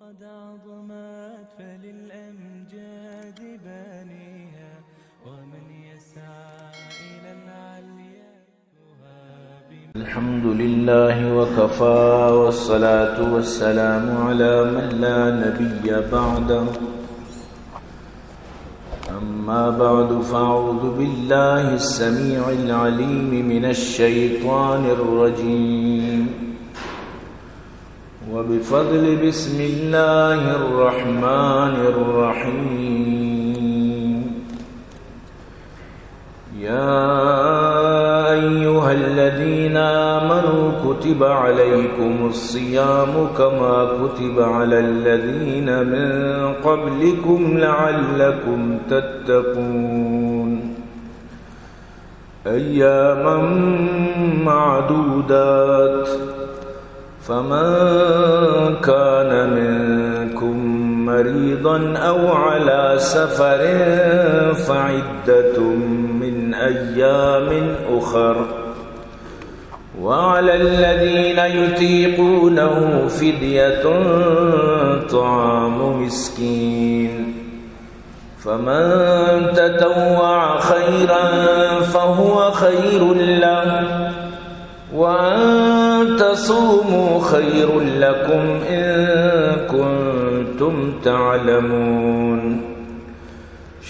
قد عظمت فللأمجاد بانيها، ومن يسعى إلى العليا الحمد لله وكفى، والصلاة والسلام على من لا نبي بعده. أما بعد، فأعوذ بالله السميع العليم من الشيطان الرجيم. وبفضل بسم الله الرحمن الرحيم. يا أيها الذين آمنوا كتب عليكم الصيام كما كتب على الذين من قبلكم لعلكم تتقون. أياما معدودات، فمن كان منكم مريضا أو على سفر فعدة من أيام أخر، وعلى الذين يطيقونه فدية طعام مسكين، فمن تطوع خيرا فهو خير له، وأن تصوموا خير لكم إن كنتم تعلمون.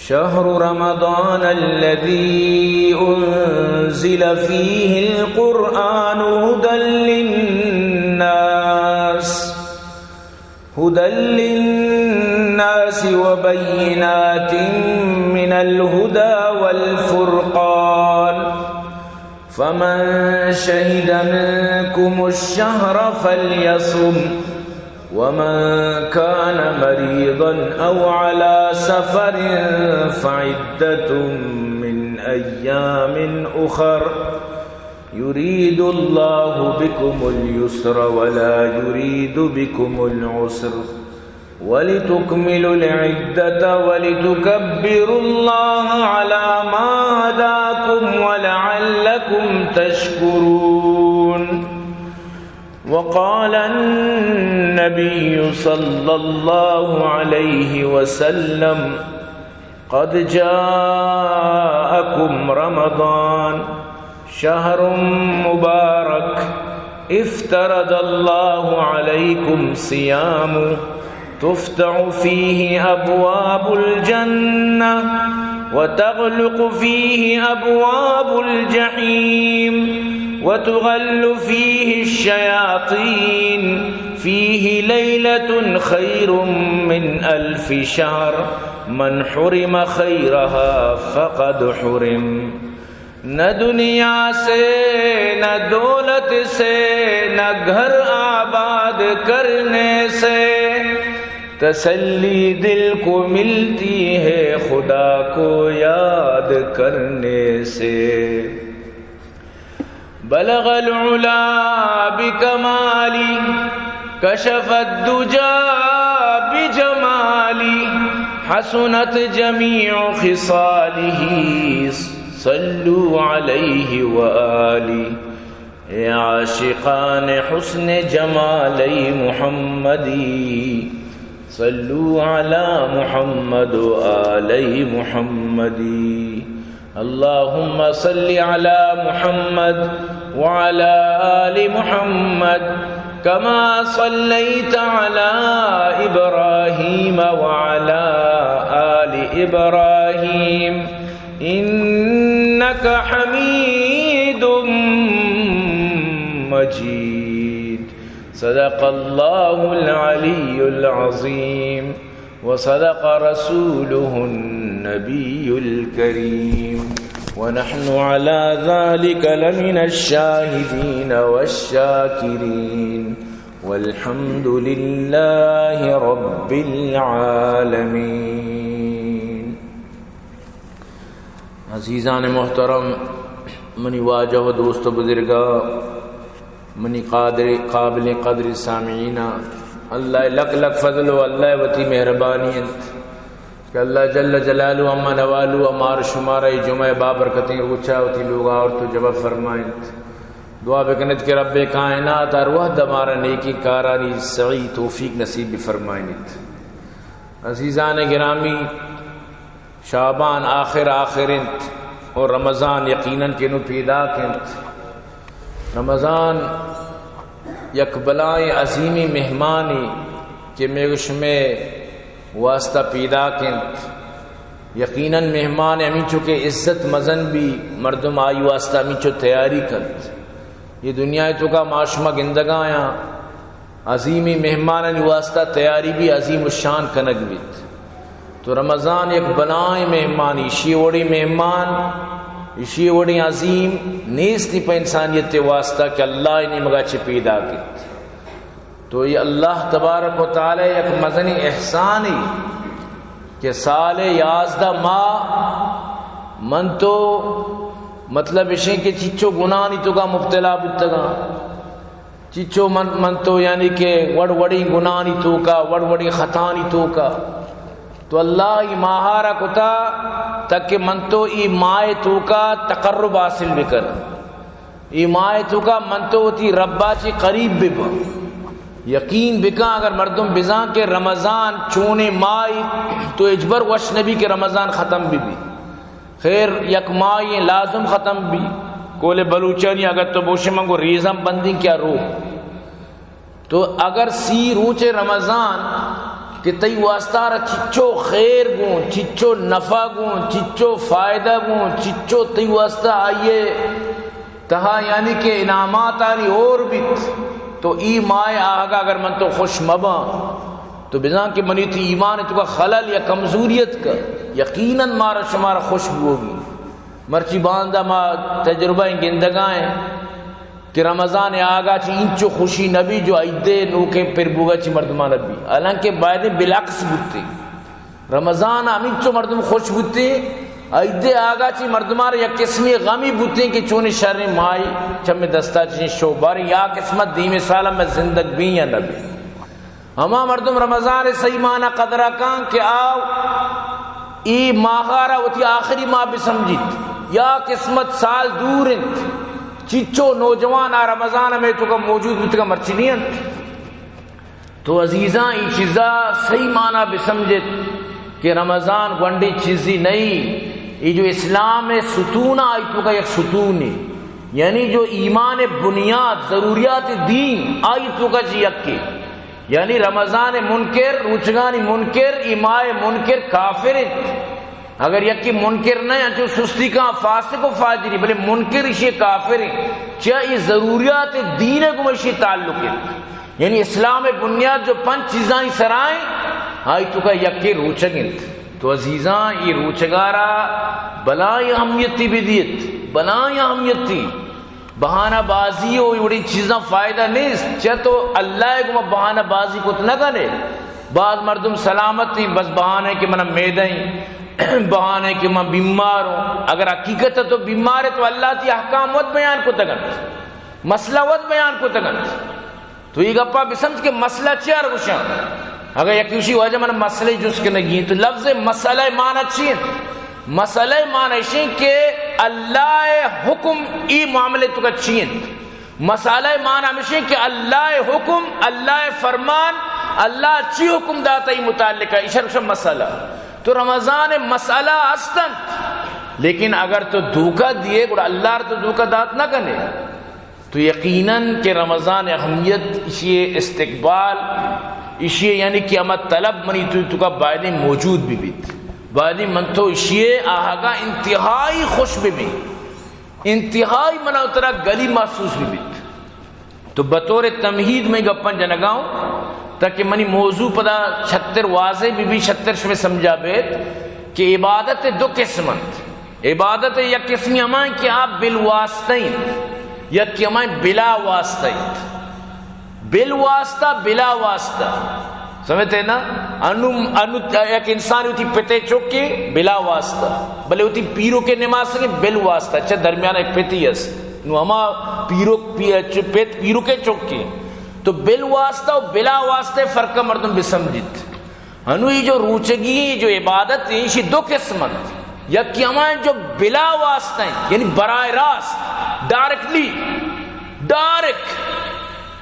شهر رمضان الذي أنزل فيه القرآن هدى للناس، هدى للناس وبينات من الهدى والفرقان، فمن شهد منكم الشهر فليصم، ومن كان مريضا أو على سفر فعدة من أيام أخر، يريد الله بكم اليسر ولا يريد بكم العسر، ولتكملوا العدة ولتكبروا الله على ما هداكم ولعلكم تشكرون. وقال النبي صلى الله عليه وسلم: قد جاءكم رمضان شهر مبارك افترض الله عليكم صيامه، تفتح فيه أبواب الجنة، وتغلق فيه أبواب الجحيم، وتغل فيه الشياطين، فيه ليلة خير من ألف شهر، من حرم خيرها فقد حرم. نہ دنیا سے، نہ دولت سے، نہ گھر آباد کرنے سے تسلی دل کو ملتی ہے خدا کو یاد کرنے سے۔ بلغ العلا بكماله، كشف الدجى بجماله، حسنت جميع خصاله، صلوا عليه وآله۔ اے عاشقان حسن جمال محمدی، صلوا على محمد وآل محمد۔ اللهم صل على محمد وعلى آل محمد كما صليت على إبراهيم وعلى آل إبراهيم إنك حميد مجيد۔ صدق الله العلي العظيم وصدق رسوله النبي الكريم، ونحن على ذلك لمن الشاهدين والشاكرين، والحمد لله رب العالمين۔ عزیزان محترم، منی واجہ و دوست و بزرگا، منی قادر، قابل قدر سامعینا، اللہ لک لک فضل و اللہ وتی مہربانی انت کہ اللہ جل جلالہ اما نوالو امار شمارا اے جمعہ بابرکتیں روچا وتی لوگا آورت و جمع فرمائنت۔ دعا بکنت کہ رب کائنات ہر وہد مارا نیکی کارانی سعی توفیق نصیب بفرمائنیت۔ عزیزان گرامی، شعبان آخر آخر انت اور رمضان یقیناً کہ نوں پیداک انت۔ رمضان یک بلائیں عظیمی مہمانی کہ مئے گو شمئے واسطہ پیداک انت۔ یقیناً مہمان ہمینچو کہ عزت مزن بی، مردم آئی واسطہ ہمینچو تیاری کنت۔ یہ دنیا توکا ما شما گندگایاں عظیمی مہمانانی واسطہ تیاری بی، عظیم الشان کنگ بیت۔ تو رمضان یک بلائیں مہمان، ایشی وڑی مہمان، ایشی وڑی عظیم نیستی پہ انسانیت واسطہ کہ اللہ نیمگا چہ پیداک انت۔ تو یہ اللہ تبارک و تعالی یک مزنی احسانی کہ سال یازدہ ماہ من تو، مطلب اشیں کہ چچو گناہانی توکا مبتلا بوتگاں، چچو من، من تو یعنی کہ وڑ وڑیں گناہانی توکا، وڑ وڑیں خطانی توکا۔ تو اللہ ای ماہارا کتا تاکہ من تو ای ماہ توکا تقرب حاصل بکن۔ ای ماہ توکا من تو وتی ربا چی قریب بباں۔ یقین بکن، اگر مردم بزان کہ رمضان چونیں ماہ، تو اجبر وش نبی کہ رمضان ختم ببی۔ خیر، یک ماہ لازم ختم بی۔ کول بلوچانی اگر تو بوشے من گو ریزم بندی کیا رو۔ تو اگر سی روچ رمضان کہ تئی واسطہ را چچو خیر گوں، چچو نفع گوں، چچو فائدہ گوں، چچو تئی واسطہ آئیے تہا یعنی کہ انعامات آنی اور بیت، تو ای ماہ آہگا اگر من تو خوش مباں، تو بزان کہ منی تی ایمان توکا خلل یا کمزوریت کا، یقیناً مارا شمارا خوش بوگی۔ مرچی باندا ما تجربہ گندگائیں کہ رمضان آگا چی انچو خوشی نبی جو عیدے نوکیں پر بوگا چی مردمان نبی، حالانکہ بایدیں بالعکس بوتے۔ رمضان ہمینچو مردم خوش بوتے، عیدے آگا چی مردمان یک قسمی غمی بوتے کہ چونیں شریں ماہی چمے دستا چی شو باریں یا قسمت دیمے سالا میں زندگ بی یا نبی۔ ہما مردم رمضان سہی مانا قدرا کن کہ آو ای ماہارا وتی آخری ماہ بسمجیت، یا قسمت سال دور انت۔ چچو نوجوان آ رمضان میں توکا موجود بوتگا مرچی نی انت۔ تو عزیزاں، ای چیزا سہی مانا بسمجیت کہ رمضان گونڈی چیزی نئی، ای جو اسلام ستون آئی توکا یک ستونی، یعنی جو ایمان بنیاد، ضروریات دین آئی توکا چی یکی۔ یعنی رمضان منکر، روچگانی منکر، ای ماہ منکر کافر انت۔ اگر یکی منکر نہ انچو سستی کا فاسق و فاجری، بلے منکر اشی کافر انت۔ چیا ای ضروریات دین گم اشی تعلق انت۔ یعنی اسلام بنیاد جو پنچ چیزانی سرائیں، آئی توکا یکی روچگ انت۔ تو عزیزاں، ای روچگارا بلائیں اہمیتی بدیت، بلائیں اہمیتی۔ بہانہ بازی و وڑی چیزاں فائدہ نیست۔ چہ تو اللہ گما بہانہ بازی کت نہ کنے۔ بعض مردم سلامت ہیں، بس بہانے کہ من میدہ ہیں، بہانے کہ من بیمار ہوں۔ اگر حقیقت تو بیمار ہے تو اللہ تی احکام وت بیان کتگنت، مسئلہ وت بیان کتگنت۔ تو یہ گپا بسمجھ کہ مسئلہ چیار گوشاں۔ اگر یک گوشی واجہ من مسئلہ جست کنگی، تو لفظ مسئلہ معنی چی انت؟ مسئلہ معنی اشیں کہ اللہ حکم ای معاملے توکا چی انت؟ مسئلہ معنی ہمشیں کہ اللہ حکم، اللہ فرمان، اللہ چی حکم داتا ای متعلقہ، اشار گوشاں مسئلہ۔ تو رمضان مسئلہ استنت، لیکن اگر تو دھوکہ دیے، گڑا اللہ را تو دھوکہ دات نہ کنے۔ تو یقیناً کہ رمضان اہمیت اشی استقبال، اشی یعنی کہ ہما طلب منی تو توکا بایدیں موجود بی بیت۔ بایدیں من تو اشی آہگا انتہائی خوش بی بیت۔ انتہائی منا ترا گلی محسوس بی بیت۔ تو بطور تمہید میں گپن جنگاؤں تاکہ منی موضوع پدا چھتر واضح بی بی، چھتر شمیں سمجھا بیت کہ عبادت دو قسم انت۔ عبادت یک قسمی ہمائیں کہ آپ بالواسطہ انت، یک ہمائیں بلا واسطہ انت۔ بالواسطہ، بلا واسطہ۔ سمجھتے نا؟ انو، انو یک انسان ہوتی پتے چوکے بلا واسطہ، بلے ہوتی پیرو کے نماز کے بالواسطہ، اچھا درمیان ایک پتی اس۔ نو ہما پیرو، پی-، چ-، پت پیرو کے چوکے۔ تو بالواسطہ و بلا واسطہ فرق مردم بسمجھت۔ ہنوئی جو روچگی جو عبادت ہیں، ایشی دو قسم انت۔ یکی ہمائیں جو بلا واسطہ ہیں، یعنی براہ راست، ڈائریکٹلی، ڈائریکٹ،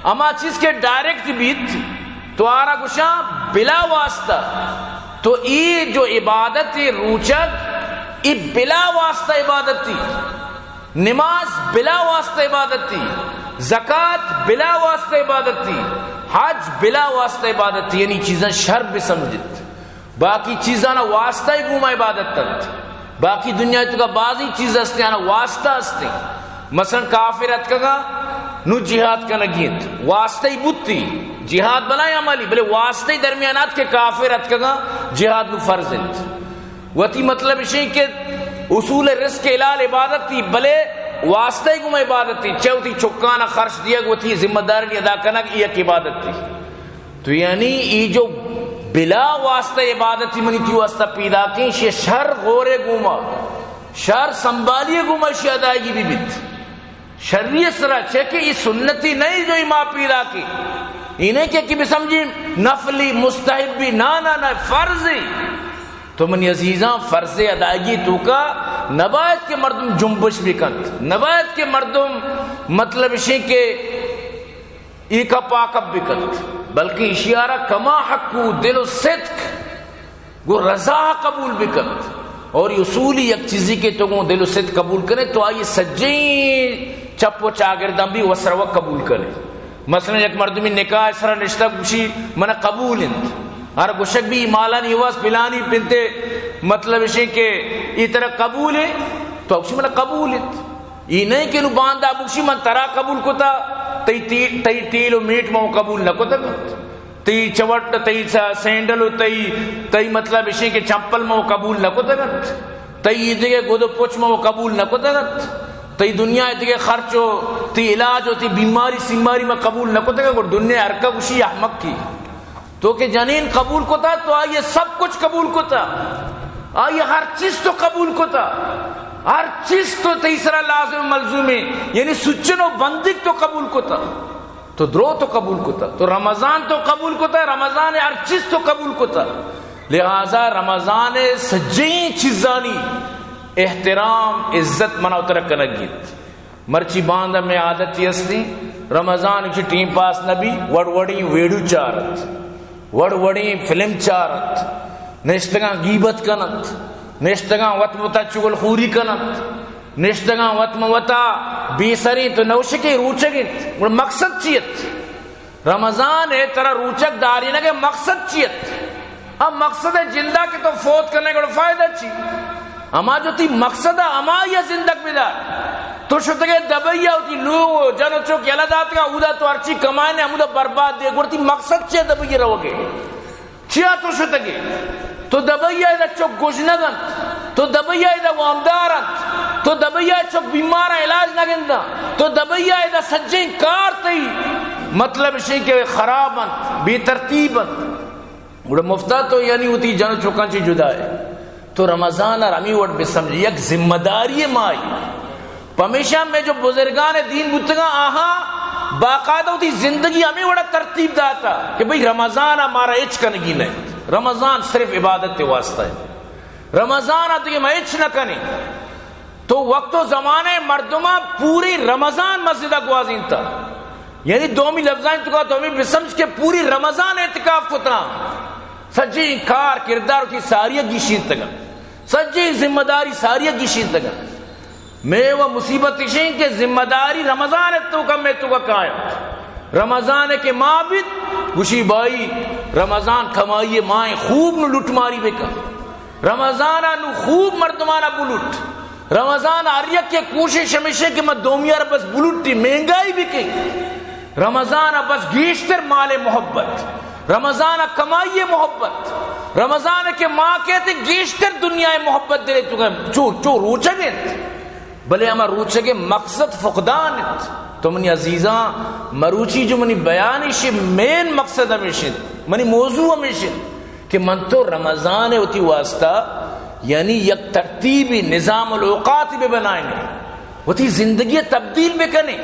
ہما چیز کہ ڈائریکٹ بیت، تو آرا گوشاں بلا واسطہ۔ تو ای جو عبادت روچگ، ای بلا واسطہ عبادتی۔ نماز بلا واسطہ عبادتی۔ زکات بلا واسطہ عبادتی۔ حج بلا واسطہ عبادتی۔ یعنی چیزاں شر بسمجھت۔ باقی چیزانا واسطہ ای گوما عبادت انت۔ باقی دنیا تو کا بعضی چیز ہستے، آنا واسطہ ہستے۔ مثلاً کافر اتکگا، نو جہاد کنگی انت۔ واسطہ ای بوتی۔ جہاد بلائیں عملی، بلے واسطہ ای درمیان ات کہ کافر اتکگا، جہاد نو فرض انت۔ وتی مطلب اشیں کہ اصول رزق حلال عبادت تی، بلے واسطہ ای گوما عبادت تی۔ چہ وتی چکانا خرچ دیگ، وتی ذمہ داری ادا کنگ، ای یک عبادت تی۔ تو یعنی ای جو بلا واسطہ عبادتی منی تی واسطہ پیدا کیں، شی شر غورے گوما، شر سنبھالی گوما شی ادائیگی بی بیت۔ شری سرا چہ کہ ای سنتی نہیں جو ای ما پیدا کیں۔ ای نہیں کہ، کہ بسمجھی نفلی، مستحبی، نا، نا، نا، فرضی۔ تو منی عزیزاں، فرض ادائیگی تو کا نباید کہ مردم جنبش بکنت، نباید کہ مردم مطلب اشیں کہ ای کپ آ کپ بکنت، بلکہ اشیارا کما حق و دل و صدق گو رضا قبول بکنت۔ اور یہ اصولی یک چیزی کہ تو گو دل و صدق قبول کرے تو آئی سجیں چپ و چاگرداں بھی وسروک قبول کرے۔ مثلاً یک مردمی نکاح سرا نشتہ گوشی من قبول انت۔ ہر گوشگ بھی مالانی واس پلانی پنتے مطلب اشیں کہ ای طرح قبول ہے تو گوشی من قبول انت۔ ای نہیں کہ نو باندا بگشی من ترا قبول کتا، تئی تی-، تئی تیل و میٹ ما قبول نہ کتگ انت، تئی چوٹ، تئی س-، سینڈل و تئی، تئی مطلب اشیں کہ چمپل ما قبول نہ کتگ انت، تئی دگہ گد و پچ ما قبول نہ کتگ انت، تئی دنیا دگہ خرچ و تئی علاج و تئی بیماری سیماری ما قبول نہ کتگ انت۔ گڑا دنیا ہر کا گوشی احمق کی۔ تو کہ جنین قبول کتا تو آئی سب کچھ قبول کتا، آئی ہر چیز تو قبول کتا، ہر چیز تو تئی سرا لازم ملزوم ہے، یعنی سچن و بندگ تو قبول کتا، تو درو تو قبول کتا، تو رمضان تو قبول کتا، رمضان ہر چیز تو قبول کتا۔ لہذا رمضان سجیں چیزانی احترام، عزت منا اترا کنگیت۔ مرچی باندا میں عادتی ہستی، رمضان چی ٹیم پاس نبی، وڑ وڑی ویڈیو چارت، وڑ وڑی فلم چارت، نشتگاں غیبت کنت، نشتگاں وت متا چغل خوری کنت، نشتگاں وت متا بے سریں تو نوشکے روچگ انت۔ گڑا مقصد چی ات؟ رمضان ء ترا روچگ دارینگ ء مقصد چی ات؟ ہم مقصد ء جندا کہ تو فوت کرنے گڑا فائدہ چی؟ ہما جو تی مقصد ء ہمائی ء زندگ بدار۔ تو شتگے دبئی ء وتی لوگ و جن و چوک یلہ داتگا، اودا تو ہرچی کمائنے ہمودا برباد دے، گڑا تی مقصد چی ء دبئی ء روگ ء؟ چیا تو شتگے؟ تو دبئی ء ادا چک گژنگ انت، تو دبئی ء ادا وامدار انت، تو دبئی ء چک بیماراں علاج نہ گنداں، تو دبئی ء ادا سجیں کار تئی مطلب اشیں کہ خراب انت، بے ترتیب انت۔ گڑا مفتا تو یعنی وتی جن و چکاں چی جدا ہے۔ تو رمضان ء ہمی وڑ بہ سمجھ، یک ذمہ داری مائی۔ پمیشا میں جو بزرگان دین بوتگاں، آہاں باقاعدہ وتی زندگی ہمیں وڑا ترتیب داتا کہ بھئی رمضان ء مارا ہچ کنگی نہیں، رمضان صرف عبادت کے واسطہ ہے، رمضان ء دیگہ میں ہچ نہ کنیں۔ تو وقت و زمانے مردماں پوری رمضان مسجد ء گوازینتا، یعنی دومی لفظاں تو کا دومی بسمجھ کہ پوری رمضان اعتکاف کتا، سجی کار کردار کی ساری گیشینتگا، سجی ذمہ داری ساری گیشینتگا۔ میں و مصیبت اشیں کہ ذمہ داری رمضان ء تو کا میں تو کا قائم۔ رمضان ء کہ ماہ بیت، گوشی بھائی، رمضان کمائی ماہ، خوب نو لٹ ماری بکن۔ رمضان ء نو خوب مردمان ء بلٹ۔ رمضان ء ہر یک کے کوشش ہمیشہ کہ من دومیار بس بلٹی مہنگائی بکن۔ رمضان ء بس گیشتر مال محبت، رمضان ء کمائی محبت، رمضان ء کہ ماہ کہتے گیشتر دنیا محبت دلے تو چو، چو روچگ انت۔ بلے ہما روچگ ء مقصد فقدان انت۔ تو منی عزیزاں، مروچی جو منی بیان ایشی مین مقصد ہمیش انت، منی موضوع ہمیش انت کہ من تو رمضان ء وتی واسطہ یعنی یک ترتیبی نظام الاوقات بہ بنائیں، وتی زندگی ء تبدیل بکنیں۔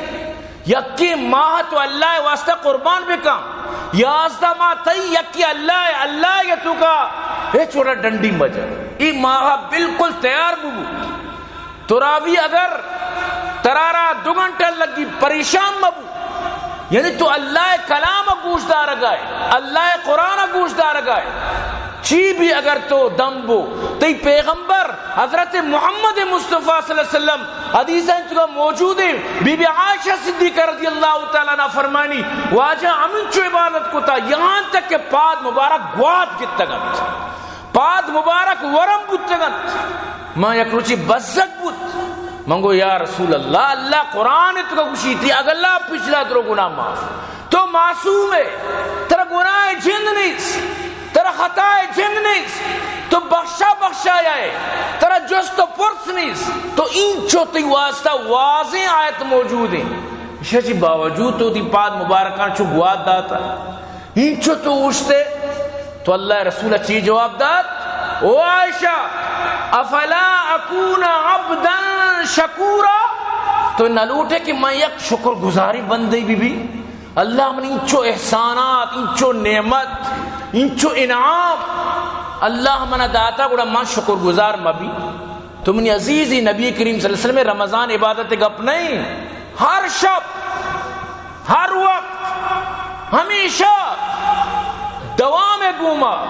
یکی ماہ تو اللہ ء واسطہ قربان بکن، یازدہ ماہ تئی یکی اللہ ء، اللہ ء تو کا ہچ وڑا ڈنڈی مجن۔ ای ماہ بالکل تیار ببو۔ تراوی اگر ترا را دو گھنٹہ لگی، پریشان مبو۔ یعنی تو اللہ کلام گوش دارگائے، اللہ قرآن گوش دارگائے۔ چی بھی اگر تو دم بو، تئی پیغمبر حضرت محمد مصطفیٰ صلی اللہ علیہ وسلم حدیث انت کا موجود ہے۔ بی بی عائشہ صدیقہ رضی اللہ تعالیٰ عنہ فرمانی، واجہ ہمینچو عبادت کتا، یہاں تک کہ پاد مبارک گوات گتگ انت۔ پاد مبارک ورم بوتگ انت۔ من یک روچی بزگ بوت۔ من گو، یا رسول اللہ، اللہ قرآن تو کا گوشی تھی، اگلا پچھلا درو گناہ معاف۔ تو معصوم ہے، ترا گناہ جند نیست، ترا خطا جند نیست، تو بخشا بخشایا ہے، ترا جست و پرس نیست۔ تو اینچو تی واسطہ واضح آیت موجود ہیں۔ ایشی چی باوجود تو تی پاد مبارکان چو گوات داتا۔ اینچو تو اوشتے، تو اللہ رسول چی جواب دات؟ او عائشہ، افلا اکون عبدا شکورا؟ تو نہ لوٹے کہ من یک شکر گزاری بندے بی بی؟ اللہ من اینچو احسانات، اینچو نعمت، اینچو انعام اللہ منا داتا، گڑا من شکر گزار مبی؟ تو منی عزیزی، نبی کریم صلی اللہ علیہ وسلم، رمضان عبادت گپ نہیں، ہر شب، ہر وقت، ہمیشہ دوام گوما،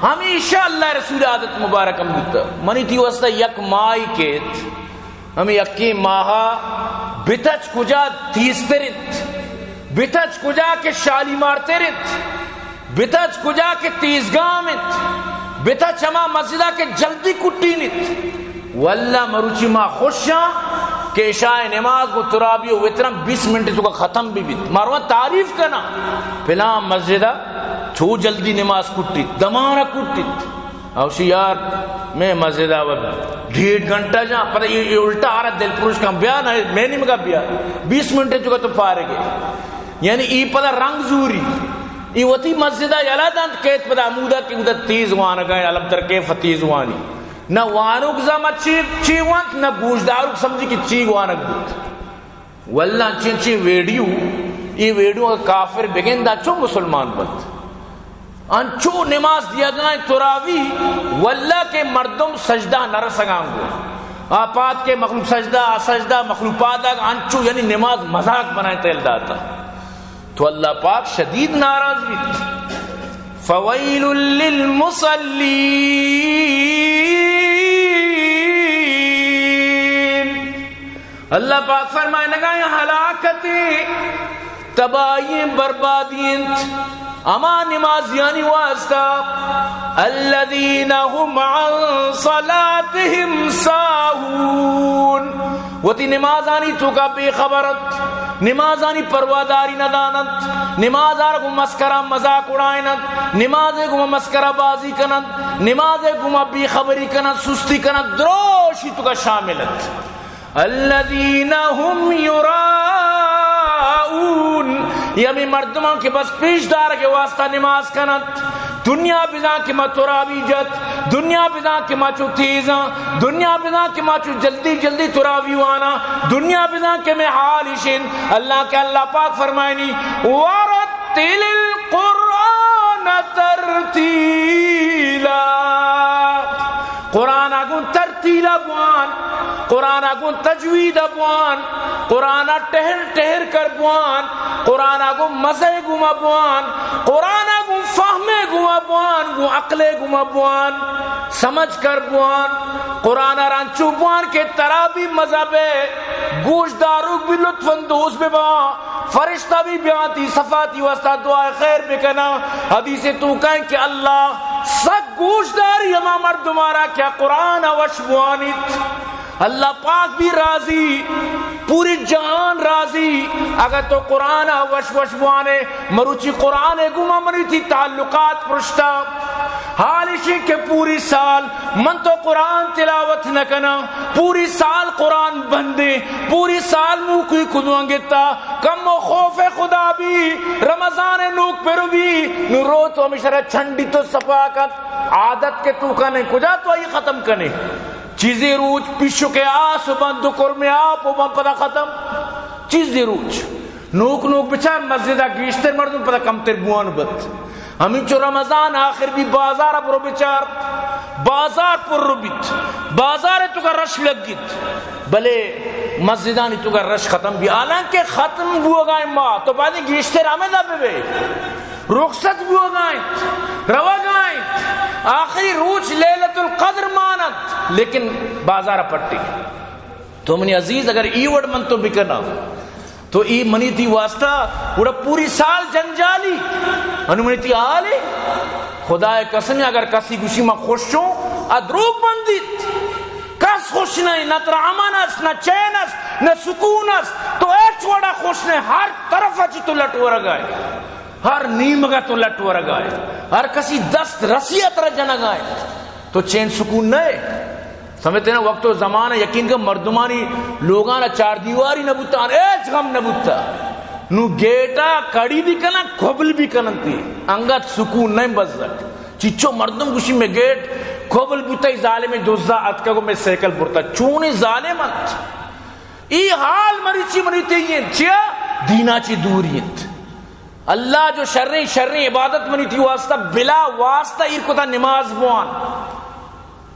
ہمیشہ اللہ رسول عادت مبارک ہم بوتا۔ منی تی واسطہ یک ماہی کیت، ہمیں یکیں ماہا بتچ کجا تیزتر انت، بتچ کجا کہ شالیمارتر انت، بتچ کجا کہ تیزگام انت، بتچ ہما مسجدا کہ جلدی کٹین انت۔ واللہ مروچی ما خوشاں کہ عشاء نماز گوں ترابی و وترم بیست منٹ تو کا ختم بھی بیت۔ مارو تعریف کنا، پلان مسجدا چو جلدی نماز کٹیت، دمانا کٹیت۔ اوشی یار، میں مسجدا و ڈیڑھ گھنٹہ جاں، پتہ یہ، یہ الٹا آ رہا دل پروش کم بیا نہ، میں نہیں مگا بیا، بیست منٹ جو کا تو فارغ ہے۔ یعنی ای پدا رنگ زوری، ای وتی مسجدا یلا دنت کیت پدا عمودا کہ ادا تیز وانگا، علم تر کیف تیز وانی۔ نہ وانوک زما چی، چی وانت، نہ گوشداروک سمجھی کہ چی وانگ بوت۔ واللہ انچیں انچیں ویڈیو، ای ویڈیو اگر کافر بگندا چو مسلمان بنت۔ انچو نماز دیگائیں تراوی، واللہ کہ مردم سجدہ نہ رسگاں گو۔ آ پاد کے مخلوق سجدہ، آ سجدہ مخلوق پادگ، انچو یعنی نماز مذاق بنائیں تیل داتا۔ تو اللہ پاک شدید ناراض بیت۔ فویل للمصلین۔ اللہ پاک فرمائنگا، ہلاکتیں، تباہی، بربادی انت ہما نمازیانی واسطہ، الذین هم عن صلاتهم ساهون، وتی نمازانی توکا بے خبر انت، نمازانی پرواداری ندانت، نمازار گوں مسکرا مذاق اڑائنت، نماز گوں مسکرا بازی کنت، نماز گوں بے خبری کنت، سستی کنت، دروشی توکا شامل انت۔ الذین هم یراءون، یہ ہمیں مردمان کہ بس پیش دارگ واسطہ نماز کنت۔ دنیا بزاں کہ ما تراوی جت، دنیا بزاں کہ ما چو تیزاں، دنیا بزاں کہ ما چو جلدی جلدی تراوی وانا، دنیا بزاں کہ میں حال اشن۔ اللہ کہ اللہ پاک فرمائنی، ورتل القرآن ترتیلا۔ قرآن گوں ترتیلا بوان، قرآن گوں تجوید بوان، قرآن ٹہر ٹہر کر بوان، قرآن گوں مزے گوما بوان، قرآن گوں فہمے گوما بوان، گوں عقلے گوما بوان، سمجھ کر بوان۔ قرآن رانچو بوان کہ ترا بھی مزہ بے، گوش داروک بھی لطف اندوز بے بان۔ فرشتہ بھی بیاں تی صفاتی واسطہ دعائے خیر بکنا۔ حدیث تو کہیں کہ اللہ سک گوش داری ہما مردمارا کیا قرآن وش بوانیت۔ اللہ پاک بھی راضی، پوری جہان راضی۔ اگر تو قرآن وش وش بوانے، مروچی قرآن گما منی تی تعلقات پرشتا۔ حال اشی کہ پوری سال من تو قرآن تلاوت نہ کناں، پوری سال قرآن بندیں، پوری سال موکوی کدوان گتا، کم و خوف خدا بھی، رمضان نوک پر بھی، نو رو تو ہمیشہ را چھنڈی تو صفا کت، عادت کے تو کنے کجا تو آئی ختم کنے۔ چیزی روچ پیشو کے آس و بند و کرم آپ و بند پدا ختم۔ چیزی روچ نوک نوک بچار مسجد ء گیشتر مردم پدا کمتر بوان بت۔ ہمینچو رمضان آخر بی بازار ء برو بچار، بازار پر بیت، بازار ء تو کا رش لگیت، بلے مسجدانی توکا رش ختم بی، حالانکہ ختم بوگائیں ما، تو باید گیشتر ہمیں دا بے، رخصت بوگائیں، روگائیں، آخری روچ لیلۃ القدر مانت، لیکن بازار پٹی۔ تو منی عزیز، اگر ای وڑ من تو بکنا، تو ای منی تی واسطہ گڑا پوری سال جنجالی۔ انو منی تی حالے۔ خدائے قسم، اگر کسی گوشی من خوش چوں، آ دروگ بندیت۔ کس خوش نہیں، نہ ترا امن است، نہ چین است، نہ سکون است۔ تو ایچ وڑا خوش نہیں، ہر طرف اچ تو لٹ ورگائے، ہر نیمگا تو لٹ ورگائے، ہر کسی دست رسی ترا جنگائے۔ تو چین سکون نہ ہے۔ سمجھتے نا، وقت و زمان یقین کہ مردمانی لوگانا چار دیواری نہ بوتا، ہیچ غم نہ بوتا۔ نو گیٹا کڑی بھی کنن، کھبل بھی کنن تی۔ انگت سکون نہیں بزک۔ چچو مردم گوشی میں گیٹ کھبل بوتا، ای ظالم دزا اتکا کو میں سائیکل برتا۔ چونی ظالم انت۔ ای حال مریچی منی تی انت۔ چیا؟ دینا چی دوری انت۔ اللہ جو شریں، شریں عبادت منی تی واسطہ بلا واسطہ ایر کتا، نماز بوان۔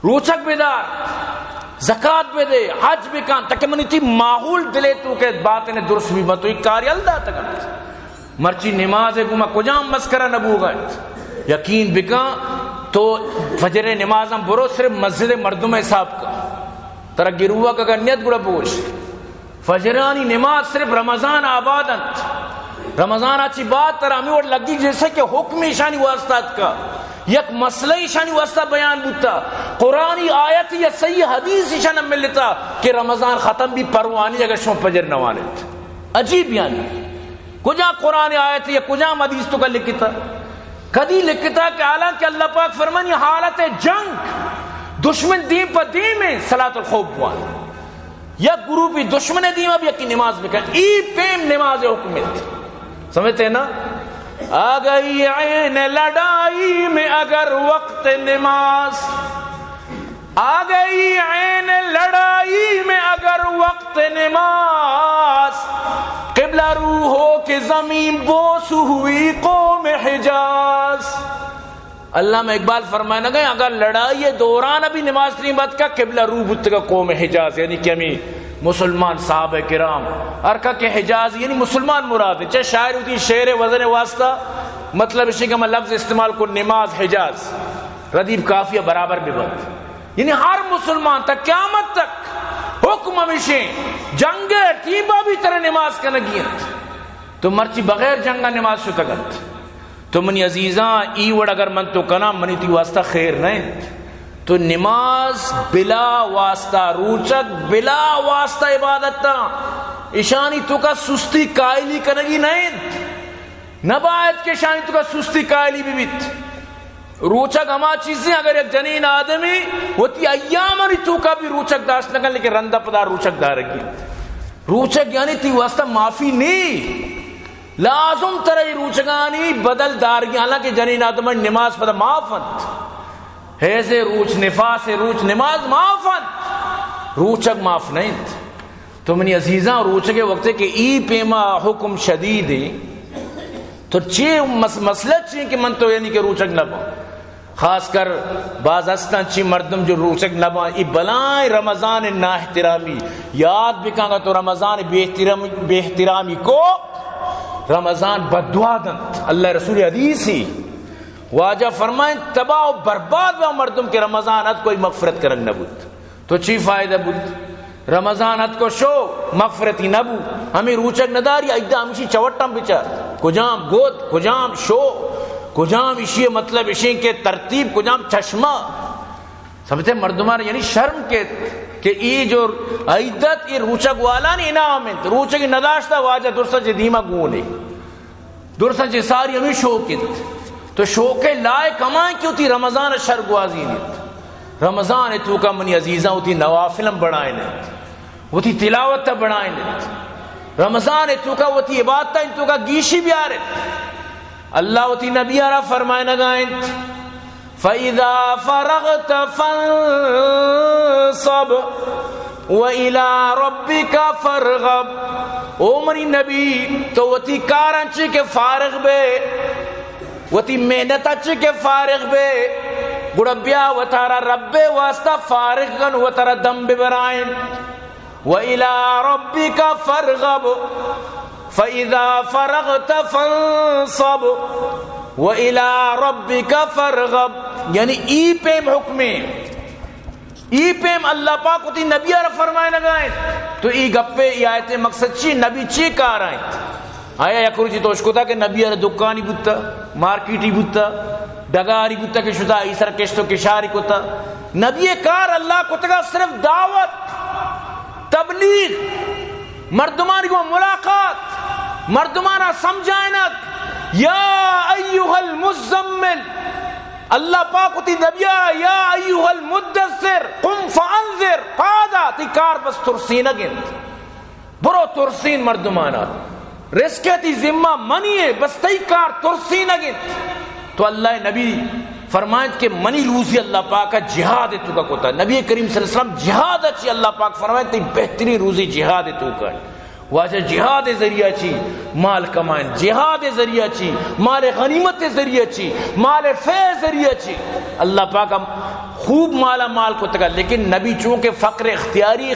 روچگ بدار، زکات بدے، حج بکن، تاکہ منی تی ماحول دلے تو کہ باطن درست بی، من تو ایک کاری ال داتگ انت۔ مرچی نماز گوما کجام مسکرا نہ بوگا انت۔ یقین بکن، تو فجر نمازاں برو، صرف مسجد مردم حساب کن۔ ترا گروہ کا نیت گڑا بوش۔ فجرانی نماز صرف رمضان آباد انت۔ رمضان ء چی بعد ترا ہمے وڑ لگی جیسے کہ حکم ایشانی واسطہ اتکا، یک مسئلہ ایشانی واسطہ بیان بوتا، قرآنی آیت یا صحیح حدیث ایشان ملتا کہ رمضان ختم بی، پروانی اگر شما فجر نوانت۔ عجیب یعنی، کجا قرآن آیت یا کجا حدیث تو کا لکھتا؟ کدی لکھتا کہ حالانکہ اللہ پاک فرمانی حالت جنگ، دشمن دیم پہ دیم ہے، صلاۃ الخوف بوان۔ یک گروپی دشمن دیما بی یکی نماز بکن، ای پیم نماز حکم انت۔ سمجھتے ہیں نا؟ آ گئی عین لڑائی میں اگر وقت نماز، آ گئی عین لڑائی میں اگر وقت نماز، قبلہ رو ہو کہ زمین بوس ہوئی قوم حجاز۔ علامہ اقبال فرمائے نہ گئے، اگر لڑائی دوران بھی نماز نہیں بات کا قبلہ رو بوتگا قوم حجاز، یعنی کہ ہمیں مسلمان صحابہ کرام، ہر کا کہ حجاز یعنی مسلمان مراد ہے، چاہے شاعر ہوتی شعر وزن واسطہ، مطلب اسی کہ ہم لفظ استعمال کو نماز حجاز، ردیف قافیہ برابر بھی بنت، یعنی ہر مسلمان تک قیامت تک حکم ہمیشہ جنگ ٹیبا بھی طرح نماز کنگی انت۔ تو مرچی بغیر جنگا نماز شتگ انت۔ تو منی عزیزاں، ای وڑ اگر من تو کناں، منی تی واسطہ خیر نہ انت۔ تو نماز بلا واسطہ، روچگ بلا واسطہ عبادت تاں، اشانی تو کا سستی قائلی کنگی نہ انت۔ نہ باید کہ اشانی تو کا سستی قائلی بھی بیت۔ روچگ ہما چیزیں، اگر یک جنین آدمی وتی ایامانی تو کا بھی روچگ داشت نہ کن، لیکن رندہ پدا روچگ دارگی انت۔ روچگ یعنی تی واسطہ معافی نی۔ لازم ترا ای روچگانی بدل دارگی، حالانکہ جنین آدمانی نماز پدا معاف انت۔ حیض روچ، نفاس روچ، نماز معاف انت، روچگ معاف نہ انت۔ تو منی عزیزاں، روچگ وقت کہ ای پیما حکم شدید ہے، تو چی مس-، مسئلہ چی کہ من تو یعنی کہ روچگ نہ باں؟ خاص کر باز ہستاں چی مردم جو روچگ نہ باں، ای بلائیں رمضان نا احترامی۔ یاد بکن، اگر تو رمضان بے احترامی، بے احترامی کو، رمضان بددعا دنت۔ اللہ رسول حدیثی واجہ فرمائیں، تباہ و برباد با مردم کہ رمضان ات کوئی مغفرت کنگ نہ بوت۔ تو چی فائدہ بوت؟ رمضان ات کو شو، مغفرتی نہ بو۔ ہمیں روچگ نداری، ایدا ہمشی چوٹاں بچار۔ کجام گوت، کجام شو، کجام اشی مطلب اشیں کہ ترتیب، کجام چشمہ۔ سمجھتے مردمان یعنی شرم کیت کہ ای جو عیدت ای روچگ والانی انعام انت۔ روچگ نداشتہ واجہ درسا چہ دیما گونے۔ درساں چہ ساری ہمیں شوق انت۔ تو شوق لائق ہمائیں کہ وتی رمضان شر گوازینیت۔ رمضان توکا منی عزیزاں وتی نوافل ہم بڑھائینیت، وتی تلاوت بڑھائینیت۔ رمضان توکا وتی عبادت توکا گیشی بیارت۔ اللہ وتی نبی را فرمائنگا انت، فَإِذَا فَرَغْتَ فَانصَبْ وَإِلَىٰ رَبِّكَ فَارْغَب۔ او منی نبی، تو وتی کاراں چی کہ فارغ بے، وتی محنت چی کہ فارغ بے، گڑا بیا وتارا رب واسطہ فارغ کن، وتارا دم ببرائیں۔ وإلى ربك فارغب، فإذا فرغت فانصب، وإلى ربك فارغب۔ یعنی ای پیم حکمیں، ای پیم اللہ پاک وتی نبی ءَ را فرمائینگ ءَ انت۔ تو ای گپے، ای آیت مقصد چی؟ نبی چی کار ءَ انت؟ آیا یک روچے تو اشکتا کہ نبی ءَ را دکانی بوتا، مارکیٹی بوتا، ڈگاری بوتا کہ شتا ای سر کشت و کشاری کتا؟ نبی ءِ کار اللہ کتگا صرف دعوت، تبلیغ، مردمانی گوں ملاقات، مردمانا سمجھائینگ۔ یا ایھا المزمل، اللہ پاک وتی نبی ءَ، یا ایھا المدثر قم فانذر، پادا، تئی کار بس ترسینگ انت۔ برو ترسین مردمانا۔ رزق ءِ تئی ذمہ منی ءَ، بس تئی کار ترسینگ انت۔ تو اللہ ءِ نبی فرمائنت کہ منی روزی اللہ پاک ءَ جہاد ءِ توکا کتا۔ نبی کریم صلی اللہ علیہ وسلم جہاد ءَ چی اللہ پاک فرمائنت، تئی بہترین روزی جہاد ءِ توکا۔ واجہ جہاد ءِ ذریعہ چی مال کمائن، جہاد ءِ ذریعہ چی مال غنیمت ءِ ذریعہ چی، مال فے ءِ ذریعہ چی۔ اللہ پاک ءَ خوب مالا مال کتگا، لیکن نبی چونکہ فقر اختیاری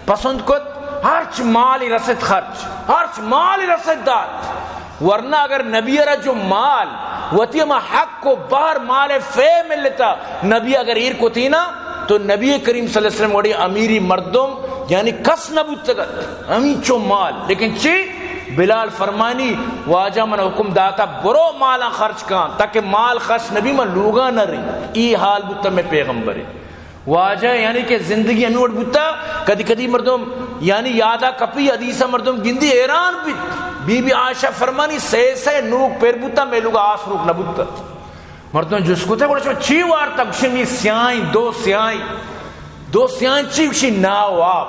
پسند کت، ہرچ مالی رست خرچ، ہرچ مالی رست دات۔ ورنہ اگر نبی ءَ را جو مال، وتی ہما حق و بہر، مال فے ملتا، نبی اگر ایر کتینا، تو نبی کریم صلی اللہ علیہ وسلم وڑیں امیری مردم، یعنی کس نہ بوتگت۔ ہمینچو مال، لیکن چی؟ بلال فرمانی، واجہ من حکم داتا، برو مالاں خرچ کن، تاکہ مال خرچ نبی، من لوگا نہ رہی۔ ای حال بوتا میں پیغمبرے۔ واجہ یعنی کہ زندگی ہمے وڑ بوتا، کدی کدی مردم یعنی یادا کپی، حدیثا مردم گندی حیران بیت۔ بی بی عائشہ فرمانی، سے سے نوک پر بوتا، میں لوگا آس روک نہ بوتا۔ مردم جست کتا، گڑا شما چی وارتا؟ گوشی، می سیاہیں، دو سیاہیں۔ دو سیاہیں چی؟ گوشی، ناو آپ۔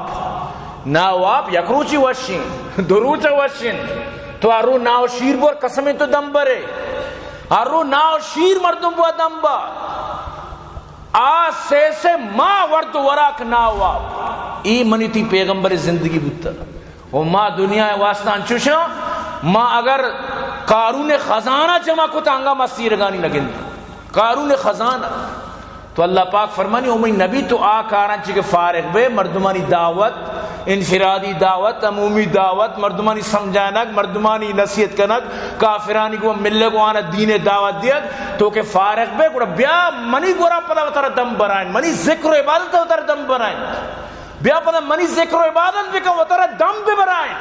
ناو آپ یک روچی وشیں، دو روچا وشیں۔ تو ہر رو ناو شیر بور، قسمیں تو دم برے۔ ہر رو ناو شیر مردم بوا دم با۔ آ سے سے ماہ ورد و وراک ناوا۔ ای منی تئی پیغمبر زندگی بوتا۔ و ما دنیا واسطہ انچوشاں، ما اگر قارون خزانہ جمع کتا، انگا ما سیرگانی نگند۔ قارون خزانہ۔ تو اللہ پاک فرمانی، او منی نبی، تو آ کاراں چی کہ فارغ بے، مردمانی دعوت، انفرادی دعوت، عمومی دعوت، مردمانی سمجھانک، مردمانی نصیحت کنک، کافرانی گوں ملگ و آنا دین دعوت دیگ، تو کہ فارغ بے، گڑا بیا منی گورا پدا وتارا دم برائیں، منی ذکر و عبادت وتارا دم برائیں۔ بیا پدا منی ذکر و عبادت بکن، وتارا دم ببرائیں۔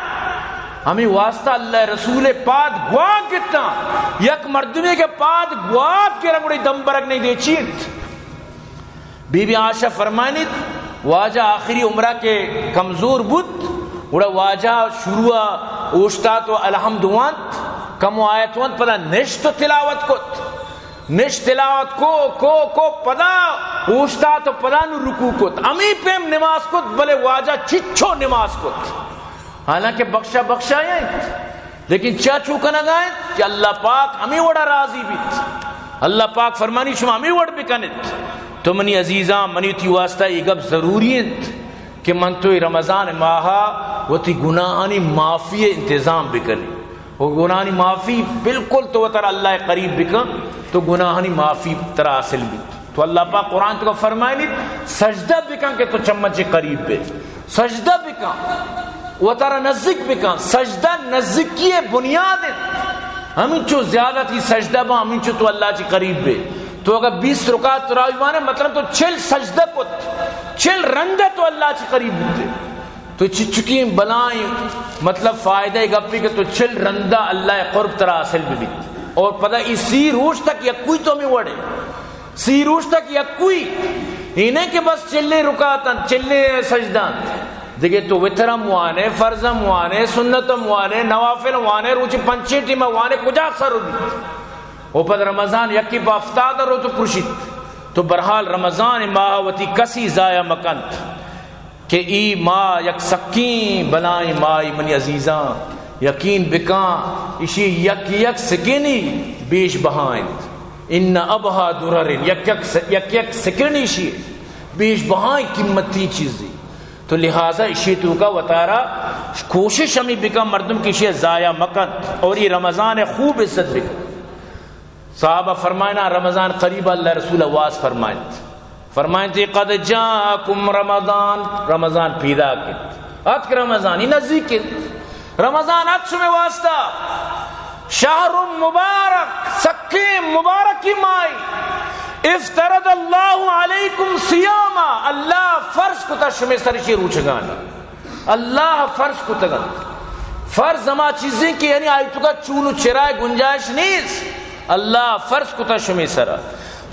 ہمیں واسطہ اللہ رسول پاد گواگ گتاں۔ یک مردمے کہ پاد گواگ گرا گڑا دم برگ نہیں دے چی انت۔ بی بی عائشہ فرمائنیت، واجہ آخری عمرہ کہ کمزور بوت، گڑا واجہ شروع اوشتات و الحمد وانت، کمو آیت وانت، پدا نشت و تلاوت کت۔ نشت تلاوت کو، کو، کو، پدا اوشتات و پدا نو رکوع کت۔ ہمیں پیم نماز کت، بلے واجہ چچو نماز کت۔ حالانکہ بخشا بخشا انت، لیکن چیا چو کنگا انت کہ اللہ پاک ہمیں وڑا راضی بیت۔ اللہ پاک فرمانی، شما ہمیں وڑ بکنت۔ تو منی عزیزاں، منی تئی واسطہ یہ گپ ضروری انت کہ من تو یہ رمضان ماہ وتی گناہانی معافی انتظام بکنی۔ و گناہانی معافی بالکل تو وترا اللہ قریب بکن، تو گناہانی معافی ترا حاصل بیت۔ تو اللہ پاک قرآن تو فرمائنیت، سجدہ بکن کہ تو چمچے قریب بے۔ سجدہ بکن، وتارا نزدیک بکن۔ سجدہ نزدیکی بنیاد انت۔ ہمینچو زیادہ تئی سجدہ با، ہمینچو تو اللہ چی قریب بے۔ تو اگر بیست رکعت تراویح وانے، مطلب تو چل سجدہ کت، چل رندہ تو اللہ چی قریب بوتے۔ تو چچکیں بلائیں، مطلب فائدہ گپی کہ تو چل رندہ اللہ قرب ترا حاصل ببیت۔ اور پدا ای سی روچ تک یکوئی تو ہمیں وڑے۔ سی روچ تک یکوئی، اے نہ کہ بس چلیں رکعتاں، چلیں سجداں۔ دگہ تو وتر ہم وانے، فرض ہم وانے، سنت ہم وانے، نوافل ہم وانے، روچی پنچیں ٹیم وانے، کجا سر بیت؟ و پد رمضان یکی پہ ہفتاد روچ پرشیت۔ تو بہرحال رمضان ماہ وتی کسی ضائع مکنت۔ کہ ای ماہ یک سکیں بلائیں ماہی منی عزیزاں، یقین بکاں، اشی یک یک سکینی بیش بہا انت۔ ان ابہا درر، یک یک س-، یک یک سکینی اشی بیش بہائیں قیمتی چیزی۔ تو لہذا اشی توکا وتارا کوشش ہمیں بکن مردم کہ اشی ضائع مکن اور یہ رمضان خوب عزت بکن۔ صحابہ فرمائنا، رمضان قریب، اللہ رسول آواز فرمائنت۔ فرمائنت، قد جاءکم رمضان، رمضان پیدا کت۔ اتک رمضانی نزیک انت۔ رمضان ات شمے واسطہ۔ شہر مبارک، سکیں مبارکی ماہی۔ افترض اللہ علیکم صیاما، اللہ فرض کتا شمے سر چی روچگانی۔ اللہ فرض کتگ انت۔ فرض ہما چیزیں کہ یعنی آئی توکا چون و چرائے گنجائش نیست۔ اللہ فرض کتا شمے سرا۔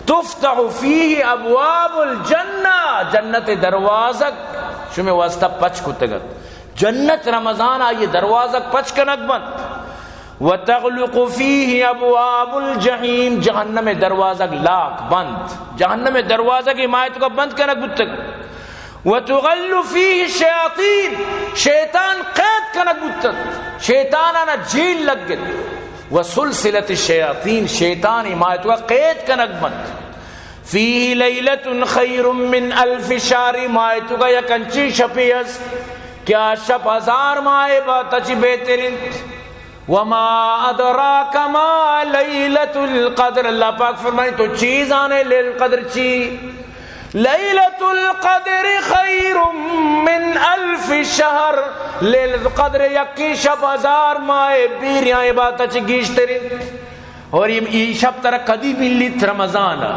تفتح فیہ ابواب الجنہ، جنت دروازگ شمے واسطہ پچ کتگ انت۔ جنت رمضان آئی دروازگ پچ کنگ بنت۔ وتغلق فیہ ابواب الجحیم، جہنم دروازگ لاک بنت۔ جہنم دروازگ ماہی توکا بند کنگ بوتگ۔ وتغل فیہ الشیاطین، شیطان قید کنگ بوتگ، شیطانانا جیل لگت۔ وسلسلۃ الشیاطین، شیطان ماہی توکا قید کنگ بنت۔ فیہ لیلۃ خیر من الف شہر، ماہی توکا یک انچیں شپے است کہ آ شپ ہزار ماہ عبادت چی بہتر انت۔ وما ادراک ما لیلۃ القدر، اللہ پاک فرمائیں تو چی زانے لیلۃ القدر چی؟ لیلۃ القدر خیر من الف شہر، لیلۃ القدر یکی شپ ہزار ماہ بیریاں عبادت چی گیشتر انت۔ اور یہ، یہ شپ ترا کدی ملیت؟ رمضان ء۔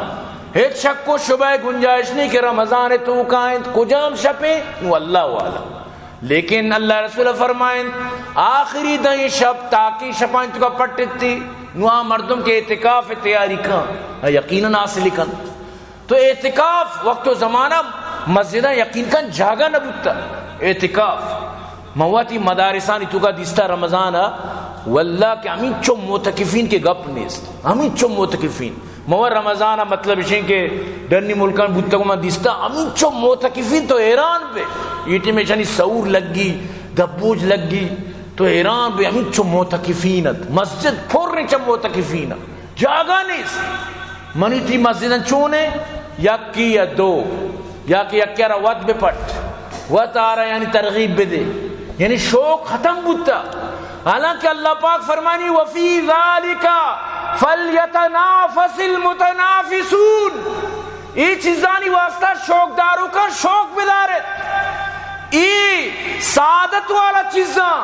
ہچ شک و شبہ گنجائش نہیں کہ رمضان توکا انت، کجام شپیں؟ نو اللہ عالم۔ لیکن اللہ رسول فرمائیں، آخری دہیں شپ تاکیں شپاں توکا پٹتی، نو آ مردم کہ اعتکاف تیاری کن، یقیناً حاصل کن۔ تو اعتکاف وقت و زمانہ مسجداں یقین کن جاگہ نہ بوتا۔ اعتکاف من وتی مدارسانی توکا دیستا رمضان ء، واللہ کہ ہمینچو معتکفین کہ گپ نیست، ہمینچو معتکفین۔ من و رمضان ء مطلب اشیں کہ ڈنی ملکان بوتگ من دیستا ہمینچو معتکفین تو حیران بے۔ ای ٹیم اشانی سور لگی، دبوج لگی، تو حیران بے ہمینچو معتکفین ات۔ مسجد پر چہ معتکفین ات۔ جاگہ نیست۔ منی تئی مسجداں چون ہے؟ یکی یا دو، یا کہ یکی را وت بپٹ، وت آرا یعنی ترغیب بدے، یعنی شوق ختم بوتا۔ حالانکہ اللہ پاک فرمانی، وفی ذالک فلیتنافس المتنافسون، اے چیزانی واسطہ شوق داروکاں شوق بدارت۔ اے سعادت والا چیزاں،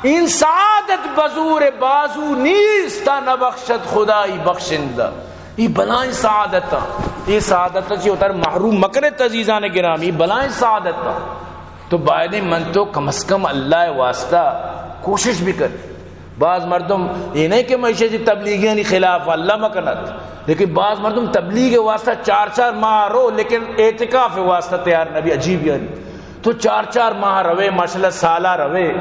این سعادت بزور بازو نیست تا نبخشد خدای بخشندہ۔ اے بلائیں سعادت، اے سعادت چی وتر محروم مکنے عزیزان گرامی، بلائیں سعادت۔ تو بایدیں من تو کم از کم اللہ واسطہ کوشش بکن۔ باز مردم اے نہیں کہ من ایشی تبلیغیانی خلاف، اللہ مکنت، لیکن باز مردم تبلیغ واسطہ چار چار ماہ رو، لیکن اعتکاف واسطہ تیار نبی، عجیب یعنی۔ تو چار چار ماہ روے، ماشاءاللہ سالا روے،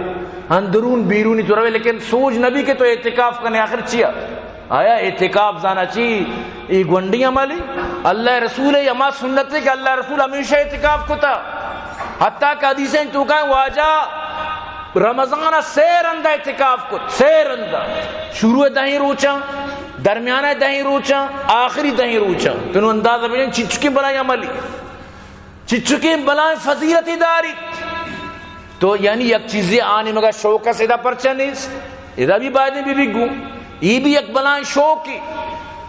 اندرون بیرونی تو روے، لیکن سوچ نبی کہ تو اعتکاف کنے، آخر چیا؟ آیا اعتکاف زانا چی؟ ای گونڈی عملی؟ اللہ رسول ہما سنت ہے کہ اللہ رسول ہمیشہ اعتکاف کتا۔ حتیٰ کہ حدیثیں توکا واجہ رمضان ء سے رند اعتکاف کت، سے رند۔ شروع دہیں روچاں، درمیانہ دہیں روچاں، آخری دہیں روچاں۔ تو نوں اندازہ بجن چچکیں بلائیں عملی، چچکیں بلائیں فضیلتی داری۔ تو یعنی یک چیزے آنے مگا شوق اس ادا پرچہ نیست، ادا بھی بایدیں بی بی گوں۔ ای بھی یک بلائیں شوقی۔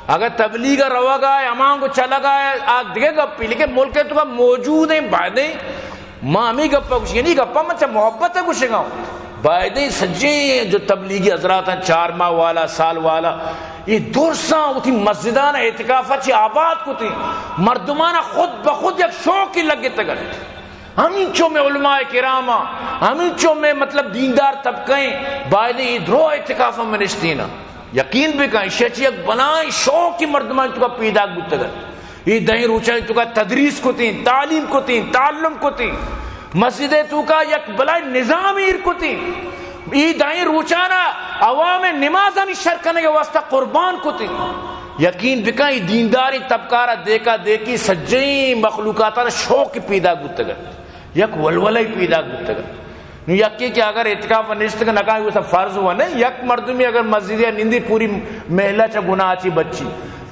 اگر تبلیغ روگا ہے، امانگو چلگا ہے، آ دگہ گپی، لیکن ملک توکا موجود ہیں، بایدیں ما ہمیں گپا گوشیں، یعنی گپا من چہ محبت گوشگا ہوں۔ بایدیں سجیں جو تبلیغی حضرات ہیں، چار ماہ والا، سال والا، یہ درساں وتی مسجدان اعتکافا چی آباد کتیں، مردمان خود بخود یک شوقی لگتگت۔ ہمینچو میں علماء کرام، ہمینچو میں مطلب دیندار طبقہ ہیں، بایدیں یہ درو اعتکافا میں نشتینا۔ یقین بکن، ایشی چی یک بلائیں شوقی مردمان توکا پیداک بوتگت۔ ای دہیں روچانی توکا تدریس کتیں، تعلیم کتیں، تعلم کتیں۔ مسجد توکا یک بلائیں نظام ایر کتیں۔ ای دہیں روچانا عوام نمازانی شر کنگ واسطہ قربان کتیں۔ یقین بکن، ای دینداریں طبقہ را دیکا دیکی سجیں مخلوقاتانا شوق پیداک بوتگت۔ یک ولولہ پیداک بوتگت۔ نو یکے کہ اگر اعتکاف نشتگ نہ کائیں، وہ سب فرض ہوا نہیں۔ یک مردمی اگر مسجد یا نندی پوری محلہ چا گناہ چی بچی۔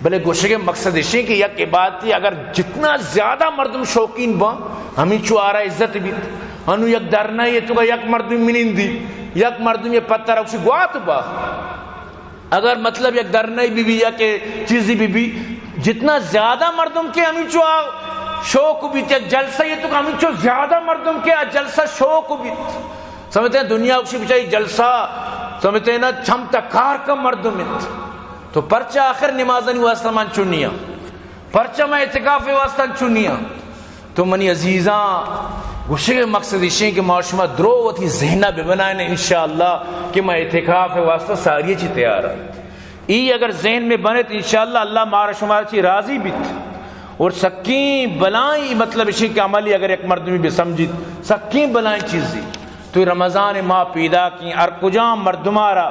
بلے گوشگے مقصد اشی کہ یک عبادتی اگر جتنا زیادہ مردم شوقین باں، ہمیں چو آرا عزت بیت۔ انو یک درنا یہ تو یک مردم منندی، یک مردم یہ پتھر اسی گوات با۔ اگر مطلب یک درنئی بی بی یا کہ چیزی بی بی، جتنا زیادہ مردم کہ ہمینچو آ شوق بیت، یک جلسہ یہ تو ہمینچو زیادہ مردم کہ آ جلسہ شوق بیت۔ سمجھتے ہیں، دنیا اسی بچائی جلسہ، سمجھتے ہیں نا، چم تا کار کا مردم انت۔ تو پرچہ آخر نمازانی واسطہ من چنیا، پرچہ من اعتکاف واسطہ چنیا۔ تو منی عزیزاں، گوشگ مقصد اشیں کہ ما شما درو وتی ذہنہ ببنائیں، انشاءاللہ کہ ما اعتکاف واسطہ ساری چی تیار ہیں۔ ای اگر ذہن میں بنت، انشاءاللہ اللہ مارا شمارا چی راضی بیت۔ اور سکیں بلائیں، مطلب اشیں کہ عملی اگر یک مردمی بسمجھیت، سکیں بلائیں چیزی۔ تو رمضان ماہ پیدا کی ہر کجام مردمارا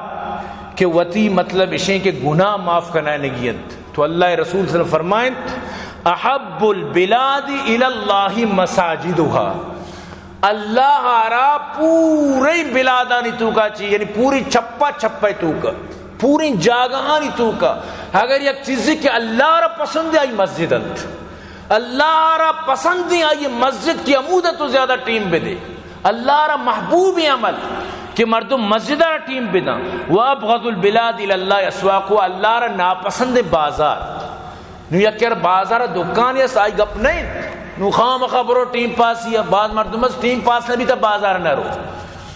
کہ وتی، مطلب اشیں کہ گناہ معاف کنائینگی انت۔ تو اللہ رسول صلی اللہ علیہ وسلم فرمائنت، احب البلاد الی اللہ مساجدها۔ اللہ را پورے بلادانی توکا چی، یعنی پوری چپا چپا توکا، پوری جاگہانی توکا، اگر یک چیزی کہ اللہ را پسند ہے، آئی مسجد انت۔ اللہ را پسند ہے، آئی مسجد کی عمود تو زیادہ ٹیم بدے۔ اللہ را محبوب عمل کہ مردم مسجد را ٹیم بدن۔ و ابغض البلاد الی اللہ اسواقها، اللہ را ناپسند بازار۔ نو یک یار بازار دکان اس، آئی گپ نہیں۔ نو خام خبرو ٹیم پاسی ہے، بعض مردم اس ٹیم پاس نبی تا بازار نہ رو۔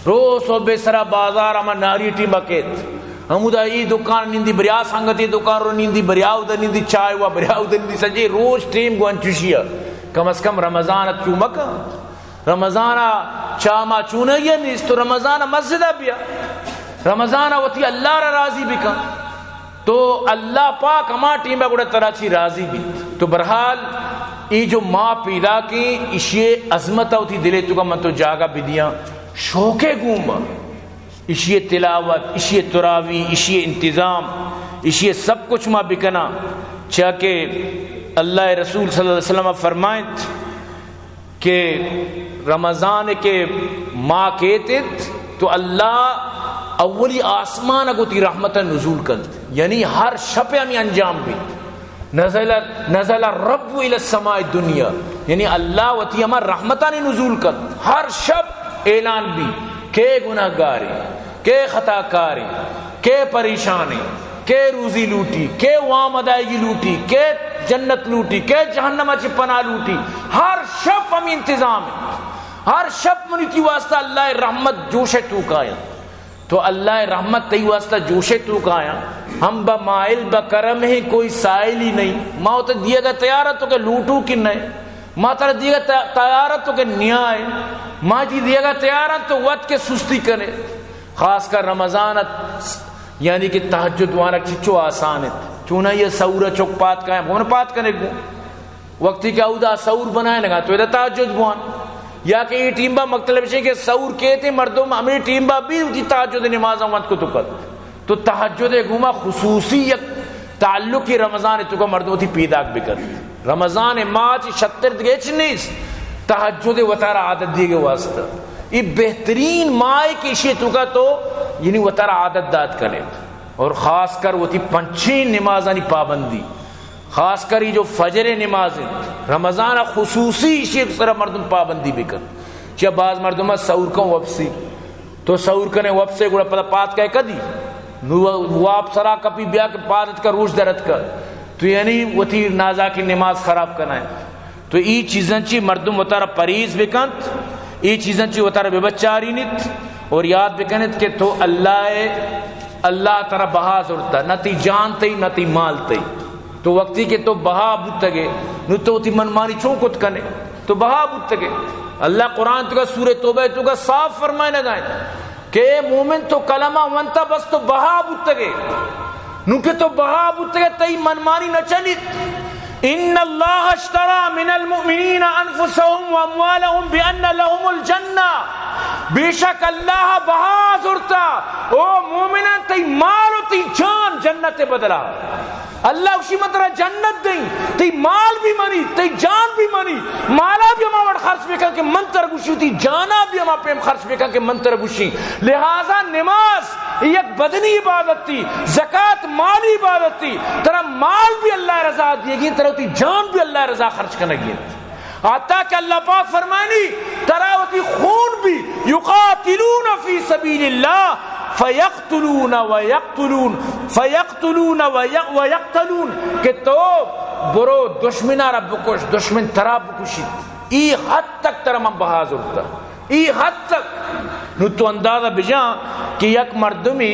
رو صبح سرا بازار ہما ناری ٹیم بکیت۔ ہمودا ای دکان نندی، بریا سنگتی دکان رو نندی، بریا اود نندی، چائے وا بریا اود نندی، سجے روز ٹیم گون چوشی ہے۔ کم از کم رمضان ات چو مکن۔ رمضان ء چا ما چونگی نیست، تو رمضان ء مسجد ء بیا، رمضان ء وتی اللہ را راضی بکن، تو اللہ پاک ہما ٹیم ء گڑا ترا چی راضی بیت۔ تو بہرحال ای جو ما پیدا کیں، اشی عظمت ء وتی دلے تو کا من تو جاگہ بدیاں، شوقے گوما، اشی تلاوت، اشی تراوی، اشی انتظام، اشی سب کچھ ما بکنا، چیا کہ اللہ رسول صلی اللہ علیہ وسلم فرمائت، کہ رمضان کے ماہ کیت انت تو اللہ اولی آسمان ء گوں وتی رحمت ء نزول کنت، یعنی ہر شپ ہمیں انجام بیت۔ نزل، نزل الرب الی السماء الدنیا، یعنی اللہ وتی ہما رحمتانی نزول کنت۔ ہر شپ اعلان بی، کے گناہگاریں، کے خطا کاریں، کے پریشانیں، کے روزی لوٹی، کے وام ادائیگی لوٹی، کے جنت لوٹی، کے جہنم ء چہ پناہ لوٹی۔ ہر شپ ہمیں انتظام ہے۔ ہر شپ منی تی واسطہ اللہ رحمت جوش ہے تو کایا۔ تو اللہ رحمت تی واسطہ جوش ہے تو کایا۔ ہم با مائل با کرم ہے، کوئی سائل ہی نہیں۔ ما تو دیے گا تیار ہے تو کہ لوٹو کہ نہیں۔ ما ترا دیگا ت-، تیار تو کہ نیائے، ما تی دیگا تیار تو وت کے سستی کنے۔ خاص کر رمضان ات، یعنی کہ تہجد وانگ چچو آسان ات۔ چونا یہ سور چک پات کائیں، ہون پات کنے گو۔ وقتی کہ اودا سور بنائے نگا تو ادا تہجد بوان۔ یا کہ یہ ٹیم با مکتلب شے کہ سور کیتے مردم ہمیں ٹیم با بھی وتی تہجد نماز وانت کو تو کت۔ تو تہجد گوما خصوصی یک تعلق رمضان تو کا مردم وتی پیداک بکن۔ رمضان ماہ چی شتر دگہ ہچ نیست۔ تہجد وتارا عادت دیگے واسطہ۔ یہ بہترین ماہ ہے کہ اشی تو کا تو یعنی وتارا عادت دات کنے۔ اور خاص کر وتی پنچین نمازانی پابندی۔ خاص کر یہ جو فجر نماز ہے، رمضان خصوصی اشی سر مردم پابندی بکن۔ چہ باز مردم سور کن وپسی۔ تو سور کنے وپسے گڑا پدا پاد کئے کدی؟ نو واب سرا کپی بیا کہ پاد اتکا روش در اتکا۔ تو یعنی وتی نازاکی نماز خراب کنائے۔ تو ای چیزاں چی مردم وتارا پریز بکنت، ای چیزاں چی وتارا ببچارینیت اور یاد بکنیت کہ تو اللہ، اللہ ترا بہا زرتا، نہ تی جان تئی، نہ تی مال تئی۔ تو وقتی کہ تو بہا بوتگے، نو تو وتی منمانی چون کت کنے؟ تو بہا بوتگے۔ اللہ قرآن تو کا سورہ توبہ تو کا صاف فرمائے نگائیں کہ اے مومن تو کلمہ ونتا بس تو بہا بوتگے۔ نو کہ تو بہا بوتگے تئی منمانی نہ چلیت۔ ان اللہ اشتری من المؤمنین انفسهم واموالهم بان لهم الجنہ۔ بے شک اللہ بہا زرتا، او مومنان تئی مال و تئی جان جنت بدلا۔ اللہ گوشی من ترا جنت دیں، تئی مال بھی منی، تئی جان بھی منی، مالا بھی ہما وڑ خرچ بکن کہ من ترا گوشی، تئی جانا بھی ہما پیم خرچ بکن کہ من ترا گوشی۔ لہذا نماز یک بدنی عبادت تی، زکات مالی عبادت تی، ترا مال بھی اللہ رضا دیگی، ترا تئی جان بھی اللہ رضا خرچ کنگی۔ حتیٰ کہ اللہ پاک فرمانی، ترا وتی خون بھی، یقاتلون فی سبیل اللہ، فیقتلون و یقتلون، فیقتلون و ی-، و یقتلون، کہ تو برو دشمنا را بکش، دشمن ترا بکشیت۔ ای حد تک ترا من بہا زرتا، ای حد تک۔ نو تو اندازہ بجان کہ یک مردمی،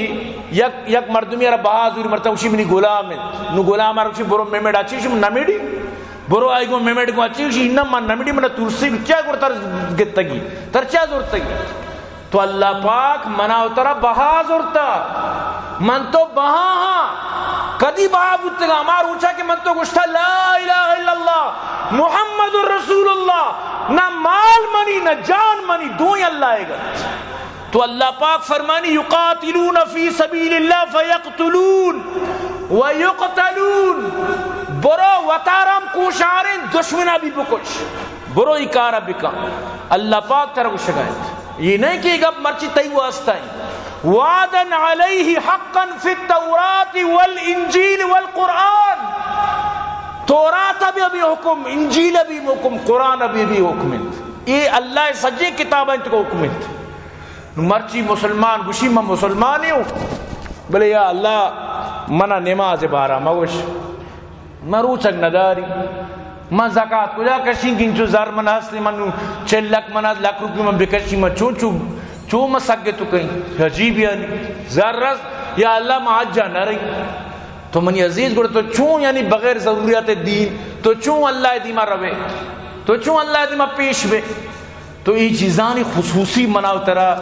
یک، یک مردمی را بہا زوری، مرتا گوشی منی غلام انت۔ نو غلام را گوشی برو ممڑ، اچی شی نمڑی، برو آئی گو ممڑ گو، اچی شی نہ من نمڑی، منا ترسی، چیا گڑ تر گتگی، تر چیا زرتگی؟ تو اللہ پاک منا و ترا بہا زرتا، من تو بہا ہاں۔ کدی بہا بوتگا؟ ہما روچا کہ من تو گوشتا لا الہ الا اللہ محمد رسول اللہ، نہ مال منی نہ جان منی، دوئیں اللہ ء گت۔ تو اللہ پاک فرمانی، یقاتلون فی سبیل اللہ فیقتلون و یقتلون، برو وتارا ہم کوشاریں، دشمنا بھی بکش۔ برو ای کارا بکن، اللہ پاک ترا گوشگا انت۔ یہ نہیں کہ یہ گپ مرچی تئی واسطہ ہیں۔ وعدا علیہ حقا فی التوراۃ والانجیل والقرآن۔ تورات بھی، بھی حکم، انجیل بھی حکم، قرآن بھی، بھی حکم انت۔ یہ اللہ سجے کتاب انت کو حکم انت۔ نو مرچی مسلمان گوشی من مسلمانے ہوں، بلے یا اللہ منا نماز بارا مگوش۔ من روچگ نداری، من زکات کجا کشیں کہ انچو زر من ہست، من نو چل لکھ من ہست، لکھ روپی من بکشی، من چون چو، چو من سگے تو کہیں عجیب یعنی زر رست، یا اللہ من حجا نہ رہی۔ تو منی عزیز گڑا تو چون یعنی بغیر ضروریات دین تو چون اللہ دیما روے، تو چون اللہ دیما پیش بے؟ تو ای چیزانی خصوصی منا و ترا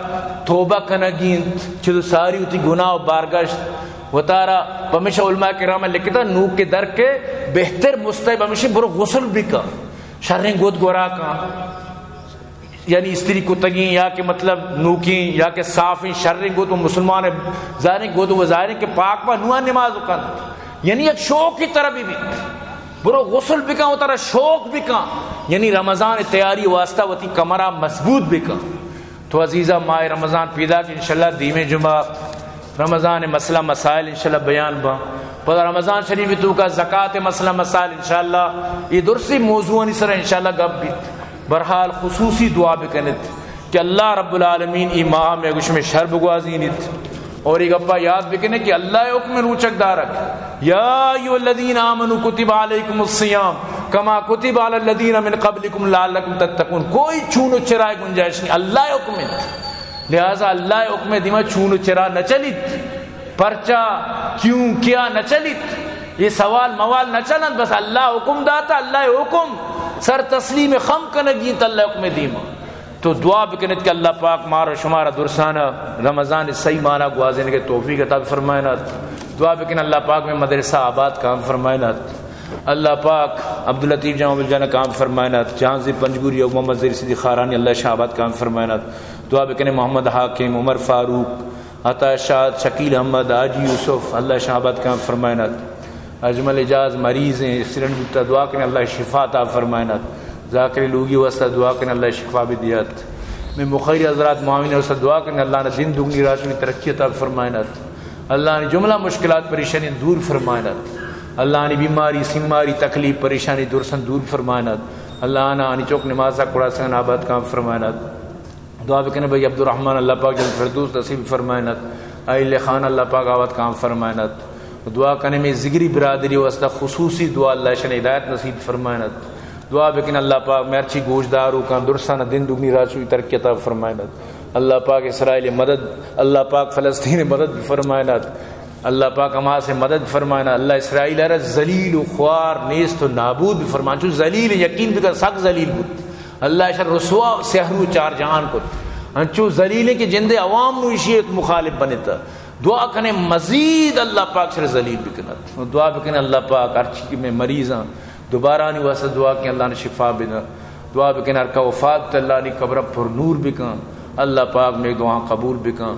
توبہ کنگی انت، چہ تو ساری وتی گناہ و بارگشت وتارا۔ پمیشا علماء کرام لکھتا، نوک کے در کے بہتر مستحب ہمیشہ برو غسل بکن، شریں گود گورا کن، یعنی استری کتگیں یا کہ مطلب نوکیں یا کہ صافیں شریں گود و مسلمان ظاہریں گود و ظاہریں کہ پاک با نوا نماز کن، یعنی یک شوق کی طرح بھی بیت۔ برو غسل بکن و ترا شوق بکن، یعنی رمضان تیاری واسطہ وتی کمرہ مضبوط بکن۔ تو عزیزاں، ماہ رمضان پیداک، انشاءاللہ دیمیں جمعہ رمضان مسئلہ مسائل انشاءاللہ بیان باں۔ پدا رمضان شریف توکا زکات مسئلہ مسائل انشاءاللہ یہ درستی موضوعانی سر انشاءاللہ گپ بیت۔ بہرحال خصوصی دعا بکنت کہ اللہ رب العالمین ای ماہ میں گشم شر بگوازینیت۔ اور یہ گپا یاد بکنے کہ اللہ حکم روچک دارک، یا ایھا الذین آمنوا کتب علیکم الصیام کما کتب علی الذین من قبلکم لعلکم تتقون۔ کوئی چون و چرائے گنجائش نہیں، اللہ حکم انت۔ لہذا اللہ حکم دیما چون و چرا نہ چلیت، پرچا، کیوں، کیا نہ چلیت۔ یہ سوال موال نہ چلنت، بس اللہ حکم داتا، اللہ حکم سر تسلیم خم کنگی انت اللہ حکم دیما۔ تو دعا بکنت کہ اللہ پاک مارا شمارا درسانا رمضان صحیح مانا گوازینگے توفیق عطا فرمائنات۔ دعا بکن اللہ پاک میں مدرسہ آباد کام فرمائنات۔ اللہ پاک عبداللطیف جان، عبدالجان کام فرمائنات۔ جہانزیب پنجگوری و محمد زیر صدیق خارانی اللہ شاہ آباد کام فرمائنات۔ دعا بکنے محمد حاکم، عمر فاروق، عطا شاد، شکیل احمد، حاجی یوسف، اللہ شاہ آباد کام فرمائنات۔ اجمل اعجاز مریض ہیں، ایکسیڈنٹ بوتا، دعا کن اللہ شفا عطا فرمائنات۔ ذاکر لوگی واسطہ دعا کن اللہ شفا بھی دیات۔ میں مخیر حضرات معاون واسطہ دعا کن اللہ نے دن دگنی راشنی ترقی عطا فرمائنات۔ اللہ نے جملہ مشکلات پریشانی دور فرمائنات۔ اللہ نے بیماری، سیماری، تکلیف، پریشانی درسن دور فرمائنات۔ اللہ نے آنی چوک نماز کڑا سن آباد کام فرمائنات۔ دعا بکنے بھائی عبدالرحمن، اللہ پاک جنت فردوس نصیب فرمائنات۔ اہل خانہ اللہ پاک آباد کام فرمائنات۔ دعا کنے میں ذگری برادری واسطہ خصوصی دعا، اللہ شن ہدایت نصیب فرمائنات۔ دعا بکن اللہ پاک میں ہرچی گوشدار ہو کان درسان دن دگنی راشوی ترقی عطا فرمائنات۔ اللہ پاک اسرائیل مدد، اللہ پاک فلسطین مدد فرمائنات۔ اللہ پاک حماس مدد فرمائنات۔ اللہ اسرائیل را ذلیل و خوار، نیست و نابود فرمان۔ چو ذلیل، یقین بکن سک ذلیل بود۔ اللہ شر رسوا و سحرو چار جہان کت۔ انچو ذلیل کہ جندے عوام نو اشی مخالف بنتا۔ دعا کنے مزید اللہ پاک شر ذلیل بکنات۔ دعا بکنے اللہ پاک ہرچی کہ میں مریضاں دوبارہ آنی واسطہ دعا کن اللہ نے شفا بدن۔ دعا بکن ہر کا وفات اللہ نی قبر پر نور بکن۔ اللہ پاک میں دعا قبول بکن۔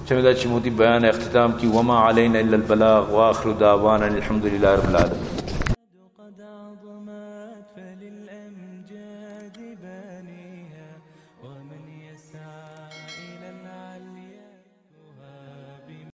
چمیدا چموتی بیان اختتام کی، وما علینا الا البلاغ، وآخر دعوانا الحمدللہ رب العالمین۔